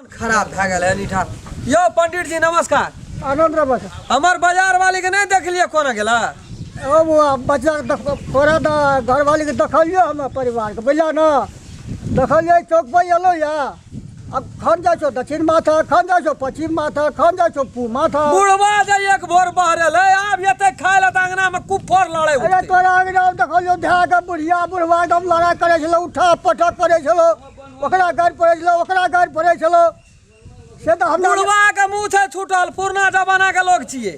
खराब भए गेल है निठा। यौ पंडित जी नमस्कार। आनंद रह बस। हमर बाजार वाली के नहीं देखलिए कोना गेला? ओ बुआ बच्चा के देख तोरा तऽ घरवाली के देखलियो हम परिवार के बुझला ना, देखलिए चौक पर एलो या अब खन जाइ छौ दक्षिण माथा, खन जाइ छौ पश्चिम माथा, खन जाइ छौ पूब माथा। बुढ़वा जे एक भोर बहरेल है आब एते खाय ला तऽ अंगना में कुफर लड़े अरे उठते। तोरा अंगना में देखलियो धए के बुढ़िया बुढ़वा एकदम लड़ाई करै छलो, उठा पटक करै छलो, ओकरा गारि पड़ै छलो, ओकरा गारि पड़ै छलो। से तऽ हमरा बुढ़वा के मुँह छै छूटल, पुरना जमाना के लोग छियै।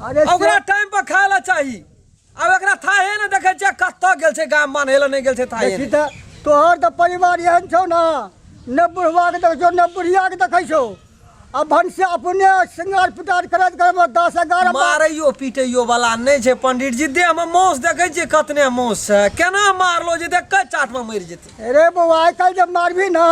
अरे से ओकरा टाइम पर खाय ला चाही। आब एकरा थाहे ने देखै छियै कतऽ गेल छै, गाम बान्है लए नहि गेल छै थाहे देखी नहि। तऽ तोहर तऽ परिवार एहन छौ ने, ने बुढ़वा के देखै छौ ने बुढ़िया के देखै छौ। आ भनसे अपने श्रृंगार पिटार करैत करैत 10-11 मारैयो पीटैयो वाला नहि छै पंडित जी। देह में मौस देखै छियै कतने मौस छै, केना मारलो जे देख के चाट में मरि जेतै। अरे बौआ आइ काल्हि जब मारबी ना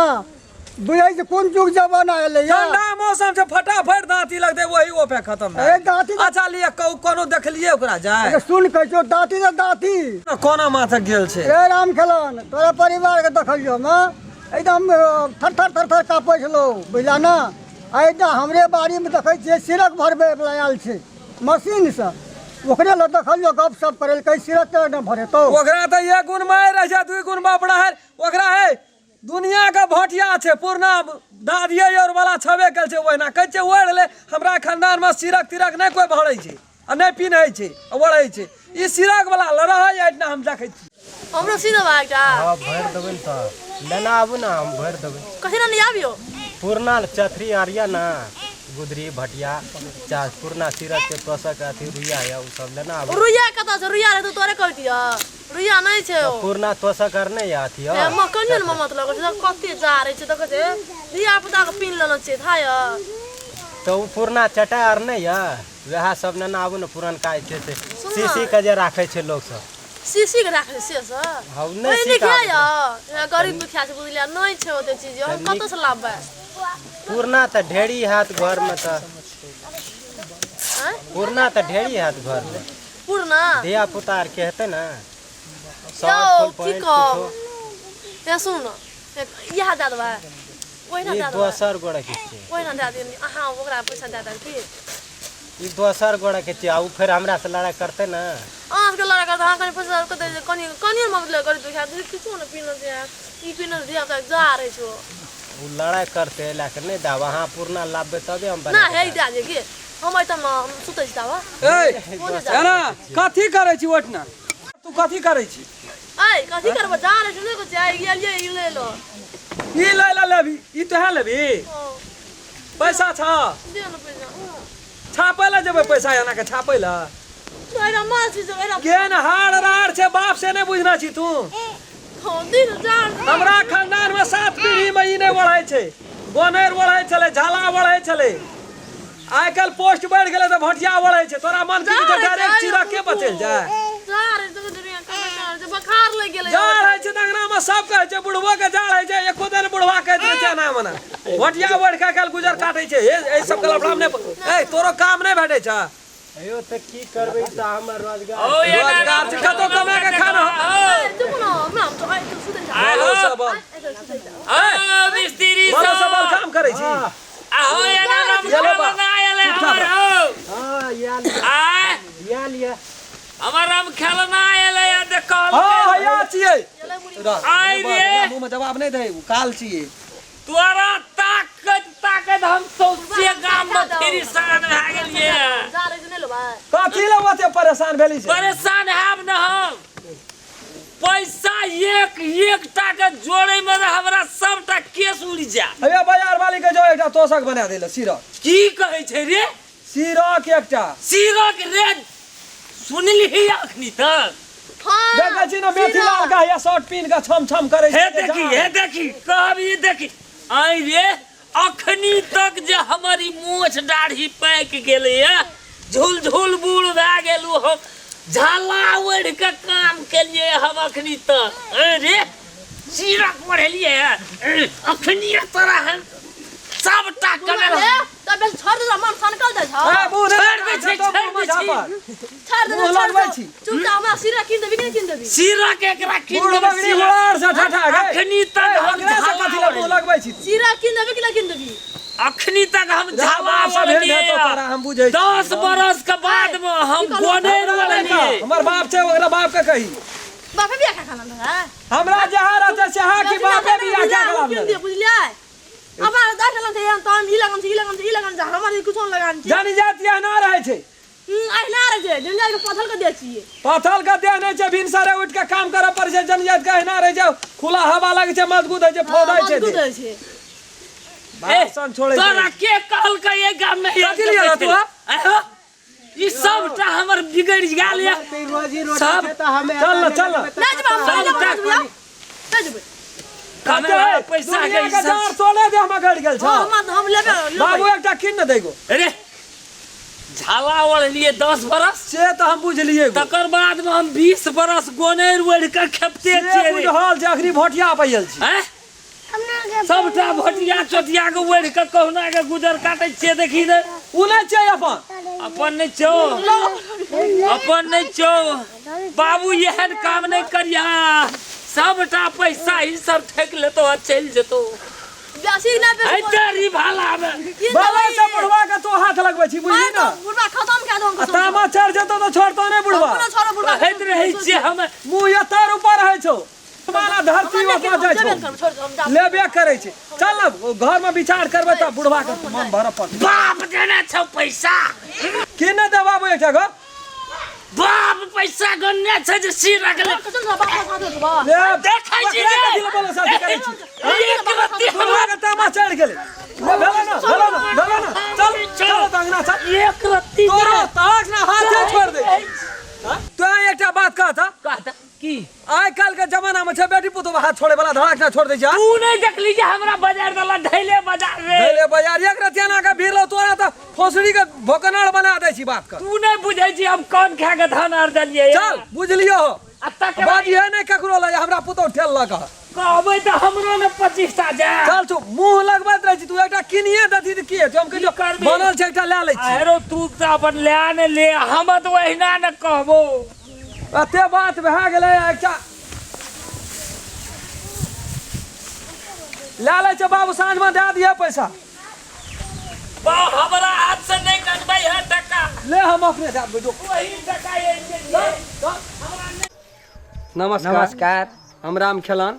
बुझै छै कोन युग जमाना एलै या। ठंडा मौसम छै, फटाफट दाँती लगतै वही ओपे खत्म भए अरे गेलै। दाँती तऽ- अच्छा लिअ कहू, कोनो देखलियै ओकरा जाय? अरे सुन कहै छौ दाँती तऽ दाँती। कोना माथक गेल छै? रे राम खेलन तोरा परिवार के देखलियौ हम एकदम थर थर थर थर काँपै छलौ बुझला ना। आइ तऽ हमरे बाड़ीमे देखै छियै सिरक भरबै वला आयल छै मशीनसँ, ओकरे लग देखलियौ गप सप करै लए, कहै सिरक केना नहि भरेतौ। ओकरा तऽ एक गुण मारि रहै छै, 2 गुण बाप रहै ओकरा। है दुनिया के भोटिया छै, पुरना दादिये और वाला छबे कल छै, ओहिना कहै छै ओढ़ ले। हमरा खानदान में सिरक तिरक नहि कोइ भरै छै आ नहि पिन्है छै आ ओढ़ै छै। ई सिरक वाला लड़ै एहिठिना हम देखै छी। हमरो सी देबा एकटा। हाँ भरि देबै ने तऽ लेना आबू ने, हम भरि देबै। कथी लेने आबियौ? पुरना चथरी आर यऽ ने, गुदरी भटिया चा पुरना सिरक के तोसक अथी रुइया यऽ, ओ सब लेना आबू। रुइया कतऽ छै? रुइया रहतौ तोरे कहतियौ, रुइया नहि छै। ओ पुरना तोसक आर नहि यऽ अथी? हे मकनियो ने ममत लगै छै, कते जाड़ै छै देखै छै, धिया पुता के पिन्ह लेने छियै थाह यऽ। तऽ ओ पुरना चटाइ आर नहि यऽ, वएह सब नेने आबू ने, पुरनका जे छै सुन ना। शीशी के जे राखै छै लोक सब। शीशी के राखै छै से सब? हँ, ओ नहि ओहि सीका निकलै आबै छै। यऽ, गरीब दुखिया छै बुझलियै, नहि छै ओते चीज, हम कतऽ से लाबबै? पुरना तऽ ढेरी हैत घरमे तऽ। आँय? पुरना तऽ ढेरी हैत घरमे। पुरना? धिया पुता आर के हेतै ने यौ शर्ट फुल की पैंट कहब किछो। हे सुन ने, इएह दए देबै ओहिना ई दए देबै दोसर गोरे के छियै। ओहिना दए दियौ अहाँ, ओकरा पैसा दए देब की? ई दोसर गोरे के छियै आ उ फेर हमरा से लड़ाइ करतै ने। अहाँ सबके लड़ाइ करतै? अहाँ कनि पैसा कतै जे कनि कनि मतलब गरीब दुखिया किछो नहि पीने छै, ई पीने धिया पुता जा रहै छै। उ लड़ाइ करतै एहि लए कऽ नहि देब। अहाँ पुरना लाबबै तबे हम ना बना कऽ हे देब। दए दियौ की हम एतऽ ने हम सुतै छी ताबे। ए एना कथी करै छी ओहिठिना? तू कथी करै छी? ऐ कथी करबै, जा रहै छै नहि कुछ आइ गेलियै ई लै लो। ई लै ला लेबही? ई तोहे लेबही? हँ। पैसा छ? दियौ ने पैसा। छापै लए जेबै पैसा एना के छापै लए? एना माछ छै एना। केहन हार रार छै बाप से नहि बुझना छी तू। हँ दिन जा। हमरा खानदान में 7 पीढ़ी में ई नहि बढ़ै छै। गोनैर बढ़ै छलै, झाला बढ़ै छलै, आइ काल्हि पोस्ट बढ़ि गेलै तऽ भटिया बढ़ै छै। तोरा मन की छै डायरेक्ट चिरा के बचल जाय? जा रे तो दुनिया कमे जा रे, बखार लग गेलै। जाड़ होइ छै तऽ अंगना में सब कहै छै बुढ़बो के जाड़ होइ छै, एको दिन बुढ़वा कहैत रहै छै एना मना। भटिया बढ़ि के आइ काल्हि गुजर काटै छै। हे एहि सब के लफड़ा में नहि। ए तोरो काम नहि भेटै छ? अयो तऽ की करबै, ई तऽ हमर रोजगार ओ छै। एना रोजगार छै, कतौ कमा के खाना। चुप न, हमरा हम तो आइ तो सुतै जा। आइ हो। सबल। ओ मिस्त्री बोलो सबल सब काम करै छी। आहो एना राम ये लो बा। खेलना आयल है चुपचाप हमर रह। हो। हाँ या लिअ। आय या लिअ। हमर राम खेलना आयल है देखल। हाँ हैया छियै। आइ रे। मुँह में जवाब नहि दै, ओ काल छियै। तोरा ताकत ताकत हम सौंसे गाम में परेशान भए गेलियै। जा रे नहि लेबै। कथी लए ओते परेशान भेली छै? परेशान हैब न हम? पैसा एक एकटा के जोड़े में तऽ हमरा सबटा केस उड़ि जाय। हैया बाजार वाली के जो एकटा तोशक बना देले सिरक। की कहै छै रे? सिरक एकटा। सिरक रे सुनलिही अखनी तक? हाँ देखै छी ने मेथी लाल के हैया शर्ट पिन्ह के छम छम करै हे छै। देखी, हे देखी कहबी देखी आइ रे, अखनी तक जे हमर ई मोछ दाढ़ी पाकि गेलैए, झुल झुल बूढ़ भए गेलू हम, झाला ओढ़ि के काम केलिए हम अखनी तक। आइ रे सिरक बढ़ेलिए अखनी तोरा हम सबटा कमेल। तब बेस छोड़ दे, मन सनकल दे छौ। ए, मुँह नहि छोड़ि दै छै, तो मुँह छोड़ि में दै छी। झापड़। छोड़ दे, मुँह छोड़ लगबै दे छी। चुपचाप हमरा सिरा किन देबी कि नहि किन देबी? सिरा के एकरा किन बूढ़ देबै बगड़ी सिरा। हुआर से ठठा गए। अखनी तक ए, हम ओकरा से झाला कथी लए मुँह लगबै छी? सिरा किन देबी कि नहि किन देबी? अखनी तक हम जा बाप से झाला भेंट हेतौ तोरा, हम बुझै छी। 10 बरस के बाद में हम गोने हमरा नहि कह, रोललिए हमर बाप छै ओकरा बाप के कही बापे बिया खा खाना है हमरा जहाँ रहते सेहा की बापे भी आ क्या कलाम बुझलियै अब दाइ लगन छै तहन ई लगन छै ई लगन छै ई लगन छै हमर ई कुछो लगन छै जानी जात यह ना रहै छै अहिना रहै छै जनजाति के पथल के दे छियै पथल के देह नहि छै भिनसरे उठि के काम करऽ पड़ै छै जनजाति के अहिना रहै छै खुला हवा लागै छै मजबूत होइ छै फौदै छै मजबूत देह। होइ छै भाषण छोड़ै छै तोरा के कहलकै एहि गाम में कथी लिए रहतौ, हँ? आहो, ई सबटा हमर बिगड़ि गेल या रोजी रोटी सब- छै तऽ हमे चल ना, चल ना। नहि जेबै हम नहि जेबै सबटा नहि जेबै कमे कते? पैसा के दुनिया ई के सब जार सोने देह में गड़ गेल छौ हँ हम हम लेबै लेबै बाबू एकटा कीन ने दैगो अरे झाला ओढ़लिए 10 बरस से तऽ हम बुझलिए गो। तकर बाद में हम 20 बरस गोनेर ओढ़ि के खेपते से छियै रे। बुझल जे अखनी भोटिया पैल छी आँय? सबटा भोटिया चोटिया के ओढ़ि के कहुना के गुजर काटै छियै देखी ने उ नहि छै अपन अपन नहि छौ अपन नहि छौ बाबू एहन काम नहि करिया सबटा पैसा ई सब ठकि लेतो आ चलि जेतो बेसी नहि बेसी है तारी भाला में बाबा से बुढ़वा के तू हाथ लगबै छी बुझली ना बुढ़वा खत्म कए दो आ तामा चढ़ जेतौ तऽ छोड़तौ नहि बुढ़वा अपना छोड़ो बुढ़वा कहैत रहै छियै हम मुँह एतर ऊपर रहै छौ माना धरती ओतना जाइ छौ लेबे करै छै चल ने घर में विचार करबै तऽ बुढ़वा के मन भरऽ पड़तै बाप देने छौ पैसा के नहि दे बाबू एकटा घर बाप पैसा गन्ने छै जे सिर रखले ले देखै छी ओकरा रे। कथी लए बोलो शादी करै छी एक रत्ती बुढ़वा हमरा के तामा चढ़ि गेलै ले भेलै ना भेलै ना भेलै ना चल चल तऽ अंगना चल एक रत्ती तोरो ताक ना हाथे छोड़ दे तोरा एकटा बात कहता कहता की आइ काल्हि के जमाना में छै बेटी पुतोह हाथ छोड़े वाला धड़ाक ना छोड़ दै छै तू नहीं देखली जे हमरा बाजार वाला ढैले बाजार रे पहिले बाजार एक रतियाना के भीड़ लो तोरा तऽ फोसड़ी के भोकनार बना दै छी बात के तू नहीं बुझै छी हम कोन खा के धान अरजलियै चल बुझलियो हो आ तकर बात इहे नहि ककरो लग हमरा पुतोह ठेललक हँ। कहबै तऽ हमरो ने 25 टा जाय चल तू मुंह लगबैत रहै छी तू एकटा किनिए देती तऽ की हेतौ हम कहलियौ की करबी? बनल छै एकटा लए लै छी अरे तू तऽ अपन लए ने ले हम तऽ ओहिना ने कहबो एते बात भए गेलै एकटा लए लै छै बाबू साँझमे दए दिअ पैसा बा हमरा हाथ से नहीं कटबै है टका ले हम अपने दए देबै जो वही टका ये नमस्कार नमस्कार हम राम खेलन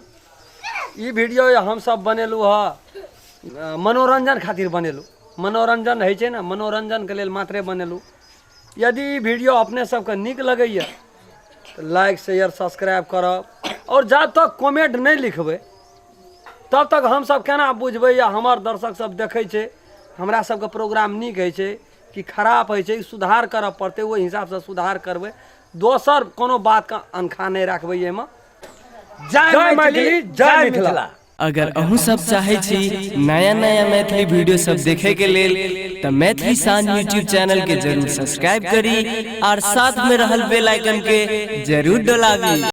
ई वीडियो हमसब बनेलहुँ हँ मनोरञ्जन खातिर बनेलहुँ मनोरञ्जन होइ छै ने मनोरञ्जनके लेल मात्रे बनेलहुँ यदि ई वीडियो अपने सबके नीक लगैए तऽ लाइक शेयर सब्सक्राइब करब आओर जा तक कमेंट नहि लिखबै तब तक हमसब केना बुझबै या हमर दर्शक सब देखै छै हमरा सबके प्रोग्राम नीक होइ छै कि खराब होइ छै सुधार करऽ पड़तै ओहि हिसाबसँ सुधार करबै दोसर कोनो बातके अनखा नहि राखबै एहिमे जय मैथिली जय मिथिला अगर अहूँ सब चाहै छी नया नया मैथिली वीडियो सब देखे के लेल तऽ मैथिली शान यूट्यूब चैनल के जरूर सब्सक्राइब करी और साथ में रहल बेल आइकन के जरूर डोलाबी।